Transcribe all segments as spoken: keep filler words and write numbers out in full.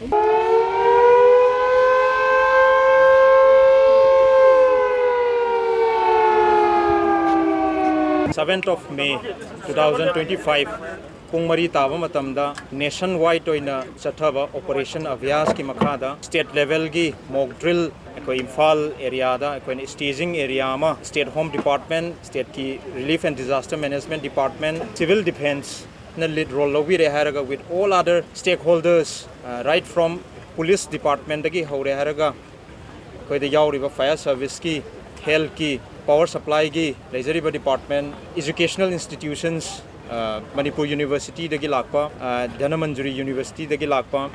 Seventh of May two thousand twenty five, ꯄꯨꯡ ꯃꯔꯤ ꯇꯥꯕ ꯃꯇꯝꯗ ꯅꯦꯁꯟ ꯋꯥꯏꯗ ꯑꯣꯏꯅ ꯆꯠꯊꯕ ꯑꯣꯄꯔꯦꯁꯟ ꯑꯚ꯭ꯌꯥꯁꯀꯤ ꯃꯈꯥꯗ ꯁ꯭ꯇꯦꯠ ꯂꯦꯚꯦꯜꯒꯤ ꯃꯣꯛ ꯗ꯭ꯔꯤꯜ ꯑꯩꯈꯣꯏ ꯏꯝꯐꯥꯜ ꯑꯦꯔꯤꯌꯥꯗ ꯑꯩꯈꯣꯏꯅ ꯁ꯭ꯇꯦꯖꯤꯡ ꯑꯦꯔꯤꯌꯥ ꯑꯃ ꯁ꯭ꯇꯦꯠ ꯍꯣꯝ ꯗꯤꯄꯥꯔꯠꯃꯦꯟ, ꯁ꯭ꯇꯦꯠꯀꯤ relief and disaster management department, civil ꯗꯤꯐꯦꯟꯁꯅ ꯂꯤꯗ ꯔꯣꯜ ꯂꯧꯕꯤꯔꯦ ꯍꯥꯏꯔꯒ, with all other stakeholders, right from police departmentꯗꯒꯤ ꯍꯧꯔꯦ ꯍꯥꯏꯔꯒ, ꯑꯩꯈꯣꯏꯗ ꯌꯥꯎꯔꯤꯕ ꯐꯥꯌꯔ ꯁꯔꯚꯤꯁꯀꯤ, ꯍꯦꯜꯠꯀꯤ, ꯄꯥꯋꯔ ꯁꯄ꯭ꯂꯥꯏꯒꯤ, ꯂꯩꯖꯔꯤꯕ ꯗꯤꯄꯥꯔꯠꯃꯦꯟ, educational institutions, ꯃꯅꯤꯄꯨꯔ ꯌꯨꯅꯤꯚꯔꯁꯤꯇꯤꯗꯒꯤ ꯂꯥꯛꯄ, ꯙꯅꯃꯟꯖꯨꯔꯤ ꯌꯨꯅꯤꯚꯔꯁꯤꯇꯤꯗꯒꯤ ꯂꯥꯛꯄ,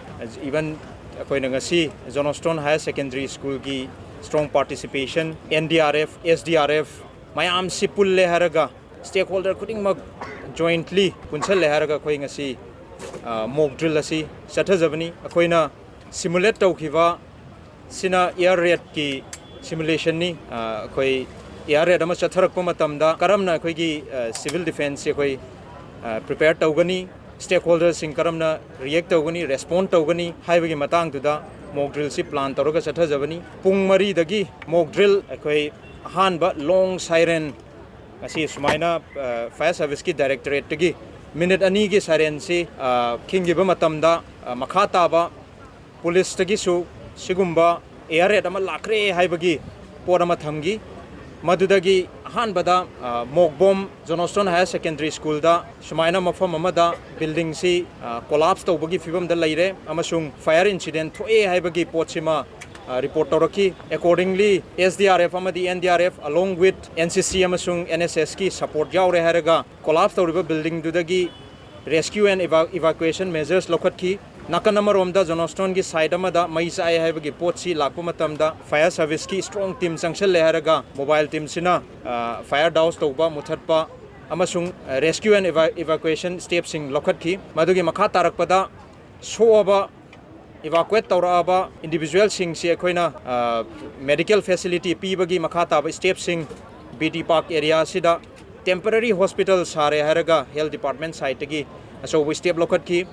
even ꯑꯩꯈꯣꯏꯅ ꯉꯁꯤ ꯖꯣꯟ ꯁ꯭ꯇꯣꯟ ꯍꯥꯌꯔ ꯁꯦꯀꯦꯟꯗꯔꯤ ꯁ꯭ꯀꯨꯜꯒꯤ strong participation, NDRF, SDRF ꯃꯌꯥꯝꯁꯤ ꯄꯨꯜꯂꯦ ꯍꯥꯏꯔꯒ, stakeholder ꯈꯨꯗꯤꯡꯃꯛ jointly ꯄꯨꯟꯁꯜꯂꯦ ꯍꯥꯏꯔꯒ ꯑꯩꯈꯣꯏ ꯉꯁꯤ ꯃꯣꯛ ꯗ꯭ꯔꯤꯜ ꯑꯁꯤ ꯆꯠꯊꯖꯕꯅꯤ꯫ ꯑꯩꯈꯣꯏꯅ ꯁꯤꯃꯨꯂꯦꯠ ꯇꯧꯈꯤꯕ ꯁꯤꯅ ꯑꯦꯌꯔ ꯔꯦꯗꯀꯤ ꯁꯤꯃꯨꯂꯦꯁꯟꯅꯤ꯫ ꯑꯩꯈꯣꯏ ꯑꯦꯌꯔ ꯔꯦꯗ ꯑꯃ ꯆꯠꯊꯔꯛꯄ ꯃꯇꯝꯗ ꯀꯔꯝꯅ ꯑꯩꯈꯣꯏꯒꯤ ꯁꯤꯚꯤꯜ ꯗꯤꯐꯦꯟꯁꯁꯤ ꯑꯩꯈꯣꯏ ꯄ꯭ꯔꯤꯄꯦꯌꯔ ꯇꯧꯒꯅꯤ, ꯁ꯭ꯇꯦꯛꯍꯣꯜꯗꯔꯁꯤꯡ ꯀꯔꯝꯅ ꯔꯤꯌꯦꯛ ꯇꯧꯒꯅꯤ, ꯔꯦꯁꯄꯣꯟ ꯇꯧꯒꯅꯤ ꯍꯥꯏꯕꯒꯤ ꯃꯇꯥꯡꯗꯨꯗ ꯃꯣꯛ ꯗ꯭ꯔꯤꯜꯁꯤ ꯄ꯭ꯂꯥꯟ ꯇꯧꯔꯒ ꯆꯠꯊꯖꯕꯅꯤ꯫ ꯄꯨꯡ ꯃꯔꯤꯗꯒꯤ ꯃꯣꯛ ꯗ꯭ꯔꯤꯜ ꯑꯩꯈꯣꯏ ꯑꯍꯥꯟꯕ ꯂꯣꯡ ꯁꯥꯏꯔꯦꯟ, ꯉꯁꯤ ꯁꯨꯃꯥꯏꯅ ꯐꯥꯌꯔ ꯁꯔꯚꯤꯁꯀꯤ ꯗꯥꯏꯔꯦꯛꯇꯣꯔꯦꯠꯇꯒꯤ ꯃꯤꯅꯤꯠ ꯑꯅꯤꯒꯤ ꯁꯥꯏꯔꯦꯟꯁꯤ ꯈꯤꯡꯈꯤꯕ ꯃꯇꯝꯗ, ꯃꯈꯥ ꯇꯥꯕ ꯄꯨꯂꯤꯁꯇꯒꯤꯁꯨ ꯁꯤꯒꯨꯝꯕ ꯑꯦꯌꯔ ꯔꯦꯗ ꯑꯃ ꯂꯥꯛꯈ꯭ꯔꯦ ꯍꯥꯏꯕꯒꯤ ꯄꯣꯠ ꯑꯃ ꯊꯝꯈꯤ꯫ ꯃꯗꯨꯗꯒꯤ ꯑꯍꯥꯟꯕꯗ ꯃꯣꯛꯕꯣꯝ ꯖꯣꯟ ꯁ꯭ꯇꯣꯟ ꯍꯥꯌꯔ ꯁꯦꯀꯦꯟꯗꯔꯤ ꯁ꯭ꯀꯨꯜꯗ ꯁꯨꯃꯥꯏꯅ ꯃꯐꯝ ꯑꯃꯗ ꯕꯤꯜꯗꯤꯡꯁꯤ ꯀꯣꯂꯥꯞꯁ ꯇꯧꯕꯒꯤ ꯐꯤꯕꯝꯗ ꯂꯩꯔꯦ ꯑꯃꯁꯨꯡ ꯐꯥꯌꯔ ꯏꯟꯁꯤꯗꯦꯟ ꯊꯣꯛꯑꯦ ꯍꯥꯏꯕꯒꯤ ꯄꯣꯠꯁꯤꯃ ꯔꯤꯄꯣꯔꯠ ꯇꯧꯔꯛꯈꯤ꯫ ꯑꯦꯀꯣꯔꯗꯤꯡꯂꯤ, SDRF ꯑꯃꯗꯤ NDRF along with NCC ꯑꯃꯁꯨꯡ NSSꯀꯤ ꯁꯄꯣꯔꯠ ꯌꯥꯎꯔꯦ ꯍꯥꯏꯔꯒ ꯀꯣꯂꯥꯞꯁ ꯇꯧꯔꯤꯕ ꯕꯤꯜꯗꯤꯡꯗꯨꯗꯒꯤ rescue and evacuation measures ꯂꯧꯈꯠꯈꯤ꯫ ꯅꯥꯀꯟ ꯑꯃꯔꯣꯝꯗ ꯖꯣꯟ ꯁ꯭ꯇꯣꯟꯒꯤ ꯁꯥꯏꯠ ꯑꯃꯗ ꯃꯩ ꯆꯥꯛꯑꯦ ꯍꯥꯏꯕꯒꯤ ꯄꯣꯠꯁꯤ ꯂꯥꯛꯄ ꯃꯇꯝꯗ ꯐꯥꯌꯔ ꯁꯔꯚꯤꯁꯀꯤ ꯁ꯭ꯇ꯭ꯔꯣꯡ ꯇꯤꯝ ꯆꯪꯁꯤꯜꯂꯦ ꯍꯥꯏꯔꯒ ꯃꯣꯕꯥꯏꯜ ꯇꯤꯝꯁꯤꯅ ꯐꯥꯌꯔ ꯗꯥꯎꯁ ꯇꯧꯕ, ꯃꯨꯊꯠꯄ ꯑꯃꯁꯨꯡ rescue and evacuation ꯁ꯭ꯇꯦꯞꯁꯤꯡ ꯂꯧꯈꯠꯈꯤ꯫ ꯃꯗꯨꯒꯤ ꯃꯈꯥ ꯇꯥꯔꯛꯄꯗ ꯁꯣꯛꯑꯕ, ꯏꯚꯥꯀ꯭ꯋꯦꯠ ꯇꯧꯔꯛꯑꯕ ꯏꯟꯗꯤꯚꯤꯖꯨꯋꯦꯜꯁꯤꯡꯁꯤ ꯑꯩꯈꯣꯏꯅ ꯃꯦꯗꯤꯀꯦꯜ ꯐꯦꯁꯤꯂꯤꯇꯤ ꯄꯤꯕꯒꯤ ꯃꯈꯥ ꯇꯥꯕ ꯁ꯭ꯇꯦꯞꯁꯤꯡ, ꯕꯤ ꯇꯤ ꯄꯥꯔꯛ ꯑꯦꯔꯤꯌꯥ ꯑꯁꯤꯗ ꯇꯦꯝꯄꯔꯔꯤ ꯍꯣꯁꯄꯤꯇꯥꯜ ꯁꯥꯔꯦ ꯍꯥꯏꯔꯒ ꯍꯦꯜꯊ ꯗꯤꯄꯥꯔꯠꯃꯦꯟ ꯁꯥꯏꯠꯇꯒꯤ ꯑꯆꯧꯕ ꯁ꯭ꯇꯦꯞ ꯂꯧꯈꯠꯈꯤ꯫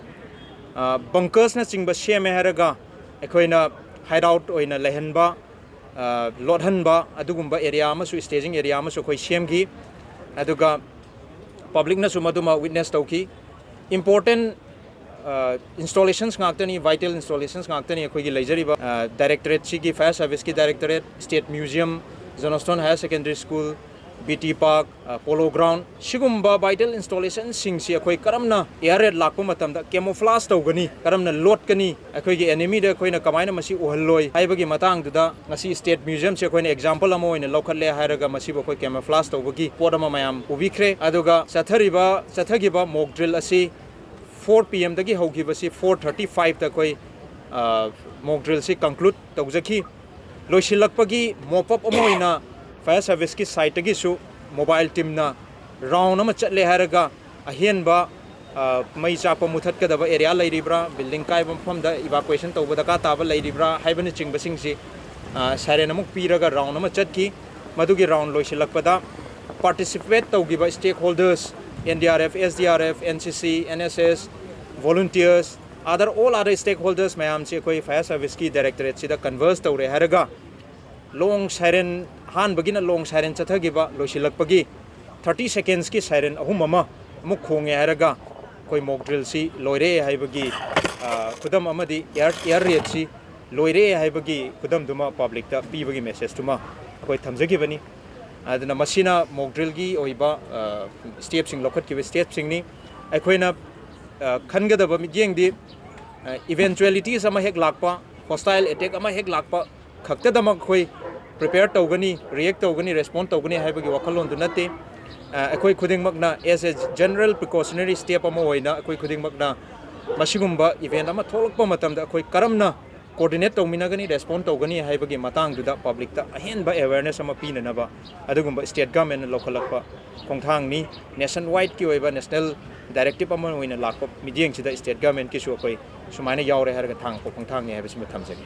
ꯕꯪꯀꯔꯁꯅꯆꯤꯡꯕ ꯁꯦꯝꯃꯦ ꯍꯥꯏꯔꯒ ꯑꯩꯈꯣꯏꯅ ꯍꯥꯏꯠ ꯑꯥꯎꯠ ꯑꯣꯏꯅ ꯂꯩꯍꯟꯕ, ꯂꯣꯠꯍꯟꯕ ꯑꯗꯨꯒꯨꯝꯕ ꯑꯦꯔꯤꯌꯥ ꯑꯃꯁꯨ, ꯁ꯭ꯇꯦꯖꯤꯡ ꯑꯦꯔꯤꯌꯥ ꯑꯃꯁꯨ ꯑꯩꯈꯣꯏ ꯁꯦꯝꯈꯤ꯫ ꯑꯗꯨꯒ ꯄꯕ꯭ꯂꯤꯛꯅꯁꯨ ꯃꯗꯨꯃ ꯋꯤꯠꯅꯦꯁ ꯇꯧꯈꯤ꯫ ꯏꯝꯄꯣꯔꯇꯦꯟ ꯏꯟꯁꯇꯣꯂꯦꯁꯟꯁ ꯉꯥꯛꯇꯅꯤ, ꯚꯥꯏꯇꯦꯜ ꯏꯟꯁꯇꯣꯂꯦꯁꯟꯁ ꯉꯥꯛꯇꯅꯤ ꯑꯩꯈꯣꯏꯒꯤ ꯂꯩꯖꯔꯤꯕ꯫ ꯗꯥꯏꯔꯦꯛꯇꯣꯔꯦꯠꯁꯤꯒꯤ, ꯐꯥꯌꯔ ꯁꯥꯔꯚꯤꯁꯀꯤ directorate, state museum, Johnstone higher secondary school, B T park, polo ground, ꯁꯤꯒꯨꯝꯕ ꯚꯥꯏꯇꯦꯜ ꯏꯟꯁꯇꯣꯂꯦꯁꯟꯁꯤꯡꯁꯤ ꯑꯩꯈꯣꯏ ꯀꯔꯝꯅ ꯑꯦꯌꯔ ꯔꯦꯗ ꯂꯥꯛꯄ ꯃꯇꯝꯗ ꯀꯦꯃꯣꯐ꯭ꯂꯥꯖ ꯇꯧꯒꯅꯤ, ꯀꯔꯝꯅ ꯂꯣꯠꯀꯅꯤ, ꯑꯩꯈꯣꯏꯒꯤ ꯑꯦꯅꯤꯃꯤꯗ ꯑꯩꯈꯣꯏꯅ ꯀꯃꯥꯏꯅ ꯃꯁꯤ ꯎꯍꯜꯂꯣꯏ ꯍꯥꯏꯕꯒꯤ ꯃꯇꯥꯡꯗꯨꯗ ꯉꯁꯤ ꯁ꯭ꯇꯦꯠ ꯃ꯭ꯌꯨꯖꯤꯌꯝꯁꯦ ꯑꯩꯈꯣꯏꯅ ꯑꯦꯛꯖꯥꯝꯄꯜ ꯑꯃ ꯑꯣꯏꯅ ꯂꯧꯈꯠꯂꯦ ꯍꯥꯏꯔꯒ ꯃꯁꯤꯕꯨ ꯑꯩꯈꯣꯏ ꯀꯦꯃꯣꯐ꯭ꯂꯥꯖ ꯇꯧꯕꯒꯤ ꯄꯣꯠ ꯑꯃ ꯃꯌꯥꯝ ꯎꯕꯤꯈ꯭ꯔꯦ꯫ ꯑꯗꯨꯒ ꯆꯠꯊꯔꯤꯕ, ꯆꯠꯊꯈꯤꯕ ꯃꯣꯛ ꯗ꯭ꯔꯤꯜ ꯑꯁꯤ ꯐꯣꯔ ꯄꯤ ꯑꯦꯝꯗꯒꯤ ꯍꯧꯈꯤꯕꯁꯤ ꯐꯣꯔ ꯊꯥꯔꯇꯤ ꯐꯥꯏꯚꯇ ꯑꯩꯈꯣꯏ ꯃꯣꯛ ꯗ꯭ꯔꯤꯜꯁꯤ ꯀꯟꯀ꯭ꯂꯨꯗ ꯇꯧꯖꯈꯤ꯫ ꯂꯣꯏꯁꯤꯜꯂꯛꯄꯒꯤ ꯃꯣꯞ ꯑꯞ ꯑꯃ ꯑꯣꯏꯅ ꯐꯥꯌꯔ ꯁꯥꯔꯚꯤꯁꯀꯤ ꯁꯥꯏꯠꯇꯒꯤꯁꯨ ꯃꯣꯕꯥꯏꯜ ꯇꯤꯝꯅ ꯔꯥꯎꯟ ꯑꯃ ꯆꯠꯂꯦ ꯍꯥꯏꯔꯒ ꯑꯍꯦꯟꯕ ꯃꯩ ꯆꯥꯛꯄ ꯃꯨꯊꯠꯀꯗꯕ ꯑꯦꯔꯤꯌꯥ ꯂꯩꯔꯤꯕ꯭ꯔꯥ, ꯕꯤꯜꯗꯤꯡ ꯀꯥꯏꯕ ꯃꯐꯝꯗ ꯏꯚꯥꯀꯨꯋꯦꯁꯟ ꯇꯧꯕ ꯗꯔꯀꯥꯔ ꯇꯥꯕ ꯂꯩꯔꯤꯕ꯭ꯔꯥ ꯍꯥꯏꯕꯅꯆꯤꯡꯕꯁꯤꯡꯁꯤ ꯁꯥꯏꯔꯦꯟ ꯑꯃꯨꯛ ꯄꯤꯔꯒ ꯔꯥꯎꯟ ꯑꯃ ꯆꯠꯈꯤ꯫ ꯃꯗꯨꯒꯤ ꯔꯥꯎꯟ ꯂꯣꯏꯁꯤꯜꯂꯛꯄꯗ ꯄꯥꯔꯇꯤꯁꯤꯄꯦꯠ ꯇꯧꯈꯤꯕ stakeholders, N D R F, S D R F, N C C, N S S, volunteers, other, all other stakeholders ꯃꯌꯥꯝꯁꯤ ꯑꯩꯈꯣꯏ ꯐꯥꯌꯔ ꯁꯥꯔꯚꯤꯁꯀꯤ ꯗꯥꯏꯔꯦꯛꯇꯣꯔꯦꯠꯁꯤꯗ ꯀꯟꯚꯔꯁ ꯇꯧꯔꯦ ꯍꯥꯏꯔꯒ ꯂꯣꯡ ꯁꯥꯏꯔꯦꯟ, ꯑꯍꯥꯟꯕꯒꯤꯅ ꯂꯣꯡ ꯁꯥꯏꯔꯦꯟ ꯆꯠꯊꯈꯤꯕ, ꯂꯣꯏꯁꯤꯜꯂꯛꯄꯒꯤ ꯊꯥꯔꯇꯤ ꯁꯦꯀꯦꯟꯁꯀꯤ ꯁꯥꯏꯔꯦꯟ ꯑꯍꯨꯝ ꯑꯃ ꯑꯃꯨꯛ ꯈꯣꯡꯉꯦ ꯍꯥꯏꯔꯒ ꯑꯩꯈꯣꯏ ꯃꯣꯛ ꯗ꯭ꯔꯤꯜꯁꯤ ꯂꯣꯏꯔꯦ ꯍꯥꯏꯕꯒꯤ ꯈꯨꯗꯝ ꯑꯃꯗꯤ ꯑꯦꯌꯔ, ꯑꯦꯌꯔ ꯔꯦꯗꯁꯤ ꯂꯣꯏꯔꯦ ꯍꯥꯏꯕꯒꯤ ꯈꯨꯗꯝꯗꯨꯃ ꯄꯕ꯭ꯂꯤꯛꯇ ꯄꯤꯕꯒꯤ ꯃꯦꯁꯦꯖꯇꯨꯃ ꯑꯩꯈꯣꯏ ꯊꯝꯖꯈꯤꯕꯅꯤ꯫ ꯑꯗꯨꯅ ꯃꯁꯤꯅ ꯃꯣꯛ ꯗ꯭ꯔꯤꯜꯒꯤ ꯑꯣꯏꯕ ꯁ꯭ꯇꯦꯞꯁꯤꯡ, ꯂꯧꯈꯠꯈꯤꯕ ꯁ꯭ꯇꯦꯞꯁꯤꯡꯅꯤ꯫ ꯑꯩꯈꯣꯏꯅ ꯈꯟꯒꯗꯕ ꯃꯤꯠꯌꯦꯡꯗꯤ, ꯏꯚꯦꯟꯆꯨꯋꯦꯂꯤꯇꯤꯁ ꯑꯃ ꯍꯦꯛ ꯂꯥꯛꯄ, ꯍꯣꯁꯇꯥꯏꯜ ꯑꯦꯇꯦꯛ ꯑꯃ ꯍꯦꯛ ꯂꯥꯛꯄ ꯈꯛꯇꯗꯃꯛ ꯑꯩꯈꯣꯏ ꯄ꯭ꯔꯤꯄꯦꯌꯔ ꯇꯧꯒꯅꯤ, ꯔꯤꯌꯦꯛ ꯇꯧꯒꯅꯤ, ꯔꯦꯁꯄꯣꯟ ꯇꯧꯒꯅꯤ ꯍꯥꯏꯕꯒꯤ ꯋꯥꯈꯜꯂꯣꯟꯗꯨ ꯅꯠꯇꯦ꯫ ꯑꯩꯈꯣꯏ ꯈꯨꯗꯤꯡꯃꯛꯅ, as a general precautionary step ꯑꯃ ꯑꯣꯏꯅ, ꯑꯩꯈꯣꯏ ꯈꯨꯗꯤꯡꯃꯛꯅ ꯃꯁꯤꯒꯨꯝꯕ ꯏꯚꯦꯟ ꯑꯃ ꯊꯣꯛꯂꯛꯄ ꯃꯇꯝꯗ ꯑꯩꯈꯣꯏ ꯀꯔꯝꯅ ꯀꯣꯑꯣꯔꯗꯤꯅꯦꯠ ꯇꯧꯃꯤꯟꯅꯒꯅꯤ, ꯔꯦꯁꯄꯣꯟ ꯇꯧꯒꯅꯤ ꯍꯥꯏꯕꯒꯤ ꯃꯇꯥꯡꯗꯨꯗ ꯄꯕ꯭ꯂꯤꯛꯇ ꯑꯍꯦꯟꯕ ꯑꯦꯋꯦꯔꯅꯦꯁ ꯑꯃ ꯄꯤꯅꯅꯕ ꯑꯗꯨꯒꯨꯝꯕ ꯁ꯭ꯇꯦꯠ ꯒꯚꯔꯟꯃꯦꯟꯠꯅ ꯂꯧꯈꯠꯂꯛꯄ ꯈꯣꯡꯊꯥꯡꯅꯤ꯫ ꯅꯦꯁꯟ ꯋꯥꯏꯗꯀꯤ ꯑꯣꯏꯕ ꯅꯦꯁꯅꯦꯜ ꯗꯥꯏꯔꯦꯛꯇꯤꯞ ꯑꯃ ꯑꯣꯏꯅ ꯂꯥꯛꯄ ꯃꯤꯠꯌꯦꯡꯁꯤꯗ ꯁ꯭ꯇꯦꯠ ꯒꯚꯔꯟꯃꯦꯟꯠꯀꯤꯁꯨ ꯑꯩꯈꯣꯏ ꯁꯨꯃꯥꯏꯅ ꯌꯥꯎꯔꯦ ꯍꯥꯏꯔꯒ ꯊꯥꯡꯉꯛꯄ ꯈꯣꯡꯊꯥꯡꯅꯤ ꯍꯥꯏꯕꯁꯤꯃ ꯊꯝꯖꯒꯦ꯫